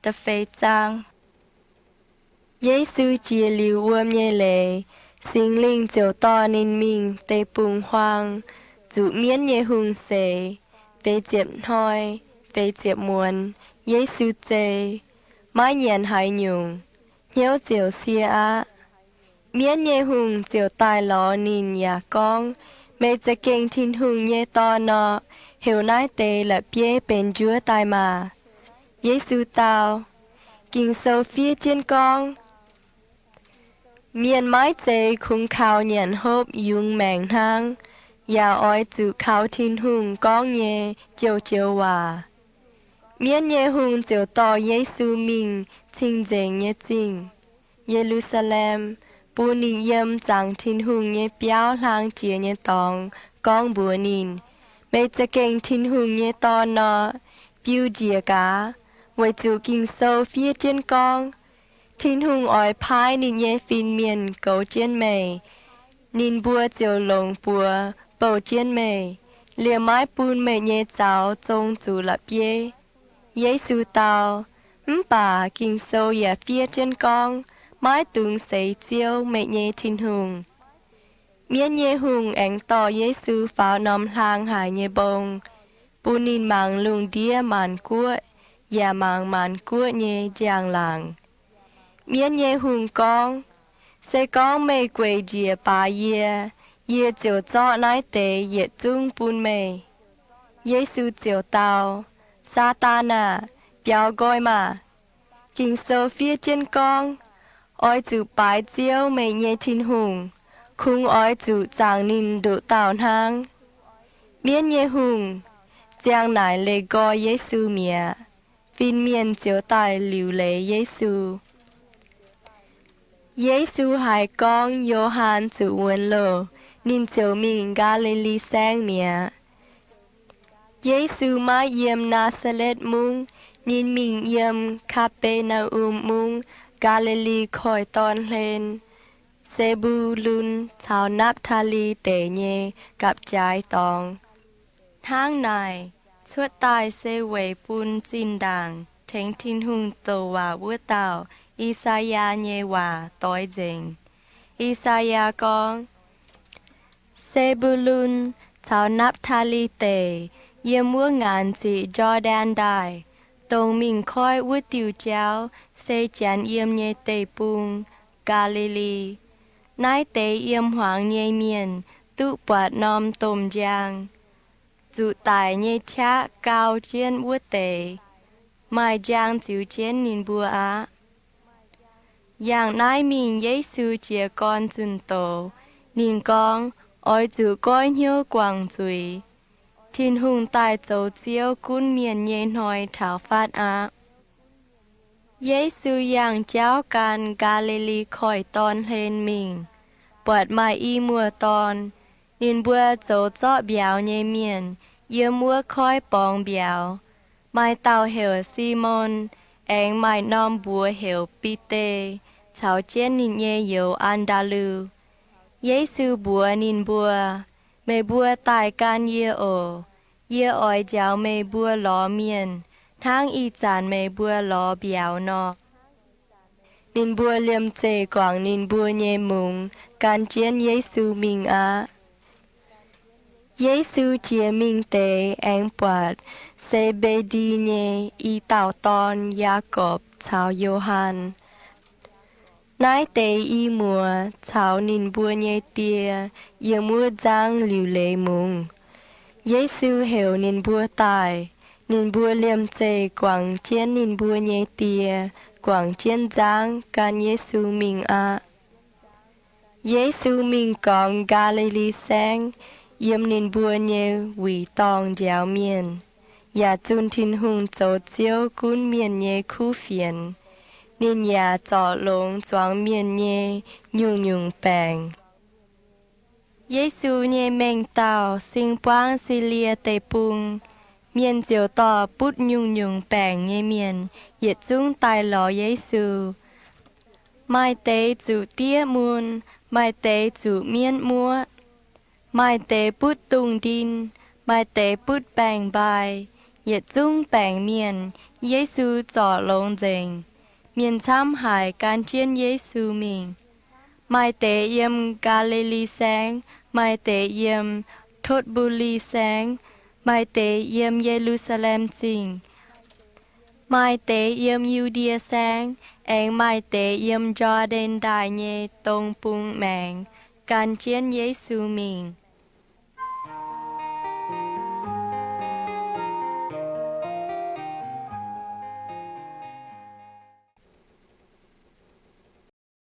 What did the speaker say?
Da'feix zaang. Yesu jiex liuz wuom nyei leiz, Singx Lingh ziouc dorh ninh mingh deic-bung-huaang, zuqc mienv nyei hungh seix. Feix ziepc hnoi, feix ziepc muonz, Yesu zei, maiv nyanc haaix nyungc, hnyouv ziouc sie aqv. Mienv nyei hungh ziouc daaih lorz ninh yaac gorngv, Meih za'gengh Tin-Hungh nyei Dorn nor, heuc naaiv deix la'bieiv benx njuov daaih maah! Yesu dau, Ging-Sou fiev jienv gorngv, Mienh maiv zeiz kungx kaux nyanc hopv yungz maengc hnangv, yaac oix zuqc kaux Tin-Hungh gorngv nyei joux-joux waac. Mienv nyei hungh ziouc dorh Yesu mingh cing-nzengc nyei zingh, Ye^lu^saa^lem, bun ninh yiem zaangc Tin-Hungh nyei biauv hlang jiex nyei dorngx gorngv mbuox ninh, Meih za'gengh Tin-Hungh nyei Dorn nor, biu njiec gaax, weic zuqc Ging-Sou fiev jienv gorngv, Tin-Hungh oix paaiv ninh nyei fin-mienh goux jienv meih. Ninh mbuo ziouc longc buoz bouh jienv meih, liemh maiv bun meih nyei zaux zong zuqc la'bieiv. Yesu dau, Mv baac Ging-Sou yaac fiev jienv gorngv, Maiv dungx seix Ziouv, meih nyei Tin-Hungh. Mienv nyei hungh aengx dorh Yesu faaux norm hlaang haic nyei mbong, bun ninh mangc lungh ndiev maanc guoqv yaac mangc maanc guoqv nyei njang-laangc. Mienv nyei hungh gorngv, Se gorngv meih gueic njiec baax yie, yie ziouc zorqv naaiv deix yietc zungv bun meih. Yesu ziouc dau, Saadaan aah! Biaux nqoi maah! Ging-Sou fiev jienv gorngv, Oix zuqc baaix Ziouv, meih nyei Tin-Hungh. Kungx oix zuqc zaangc ninh nduqc dauh hnangv. Mienv nyei hungh ziang naaic leih nqoi Yesu mi'aqv. Fin-mienh ziouc daaih liuc leiz Yesu. Yesu haiz gorngv Yo^han zuqc wuonx loh, ninh ziouc mingh Gaa^li^li Saengv mi'aqv. Yesu maiv yiem Naa^saa^letv Mungv. Ninh mingh yiem Kaa^be^naa^um Mungv, Gaa^li^li Koiv-Dorn hlen, Se^mbu^lun caux Napv^taa^li Deic nyei gapv-jaaix dorngx. Hnangv naaic, cuotv daaih se weic bun zinh ndaangc tengx Tin-Hungh douc waac wuov dauh, I^saa^yaa, nyei waac doix nzengc. I^saa^yaa gorngv, Se^mbu^lun caux Napv^taa^li Deic, yiem wuov ngaanc ziqc Jor^ndaen Ndaaih, dongh mingh koiv wuov diuh jauv se Janx yiem nyei deic-bung, Gaa^li^li. Naaiv deix yiem hmuangx nyei mienh duqv buatc norm domh njang. Zuqc daic nyei qaqv gau jienv wuov deix, maaih njang ziux jienv ninh mbuo aqv. Yangh naaiv mingh Yesu jiez gorn zunh doz. Ninh gorngv, Oix zuqc goiv hnyouv guangc zuiz. Tin-Hungh daaih zoux Ziouv gunv mienh nyei hnoi taux fatv aqv. Yesu yangh jauv gan Gaa^li^li Koiv-Dorn hlen mingh, buatc maaih i muoz-dorn. Ninh mbuo zoux zorqv mbiauz nyei mienh yiem wuov koiv borngz mbiauz. Maaih dauh heuc Simon, aengx maaih norm mbuox heuc Bide, caux jienv ninh nyei youz, An^ndaa^lu. Yesu mbuox ninh mbuo, Meih mbuo daaih gan yie oc. Yie oix njaaux meih mbuo lorz mienh, hnangv ih zanc meih mbuo lorz mbiauz nor. Ninh mbuo liemh zeih guangc ninh mbuo nyei mungz, gan jienv Yesu mingh aqv. Yesu jiex mingh deix aengx buatc Se^mbe^ndi nyei i dauh dorn, Yaagorpc caux Yo^han. Naaiv deix i muoz caux ninh mbuo nyei die yiem wuov nzangv liuc leiz mungz. Yesu heuc ninh mbuo daaih. Ninh mbuo liemh zeih guangc jienv ninh mbuo nyei die, guangc jienv nzangv gan Yesu mingh aqv. Yesu mingh gormx Gaa^li^li Saengv, yiem ninh mbuo nyei wuic dorngh njaaux mienh, yaac zunh Tin-Hungh zoux Ziouv gunv mienh nyei kuv fienx. Ninh yaac zorc longx zuangx mienh nyei nyungc-nyungc baengc. Yesu nyei mengh dauh sing buangv Silie Deic-Bung. Mienh ziouc dorh butv nyungc-nyungc baengc nyei mienh yietc zungv daaih lorz Yesu. Maaih deix zuqc diev mun, maaih deix zuqc mienv muoqv, maaih deix butv dungz ndin, maaih deix butv baeng-mbai. Yietc zungv baengc mienh Yesu zorc longx nzengc. Mienh camv haic gan jienv Yesu mingh. Maaih deix yiem Gaa^li^li Saengv, maaih deix yiem Totv^mbu^li Saengv, maaih deix yiem Ye^lu^saa^lem Zingh, maaih deix yiem Yu^ndie Saengv, aengx maaih deix yiem Jor^ndaen Ndaaih nyei dong bung maengx gan jienv Yesu mingh.